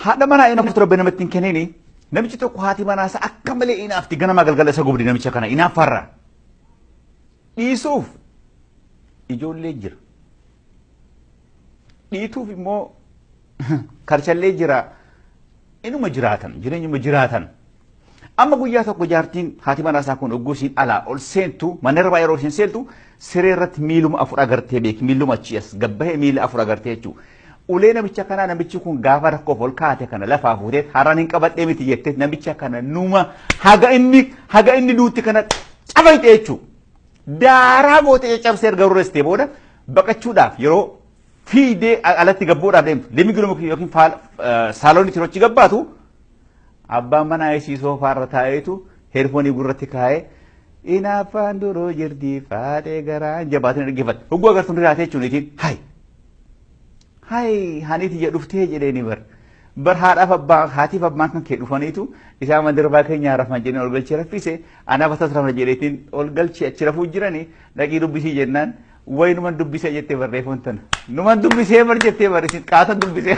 Haadha manaa inaaftu rabbi namatti hin kennini. Namichi tokko haati manaa isaa akka malee inaafti ganama galgala isa gubdi namicha kana inaaffarra. Dhiisuuf ijoollee jira. Dhiituuf immoo karchallee jira. Inuma jiraatan jireenyuma jiraatan. Amma guyyaa tokko jaartiin haati manaa isaa kun ogguu isiin alaa ol seentu mana irraa yeroo isheen seentu siree irratti miiluma afur agartee beeki miiluma achii as gabbahee miila afur agartee jechuudha. Ulee namicha kanaa namichi kun gaafa rakkoof ol kaate kana lafaa fuutee har'aan hin qabadhee miti jettee namicha kana numa haga inni duutti kana cabayxe jechuudha. Daaraa gootee caccabsee erga rurreessitee booda baqachuudhaaf yeroo fiigdee alatti gabbuudhaaf deemtu living room yookiin saaloonii yeroo achi gabbaatu abbaan manaa isii soofaarra taa'eetu headphone gurratti kaa'ee "Inaaffaan duruu jirti faadhee garaan jabaatiin" dhaggeeffate. Hogguu agartuun jiraatee jechuun itiin hay hay haniiti jedhu dhuftee jedheeni bar. Bar haadhaaf abbaa haatiif abbaan kan kee dhufaniitu isaan mandirbaa keenya rafan jedheen ol galchee raffise, anaaf atas rafna jedheetiin ol galchee achi rafuu jiranii, dhaqii dubbisii jennaan wayi numan dubbisee jettee barreeffamu tana. Numan dubbisee bar jettee bar isin qaatan dubbisee.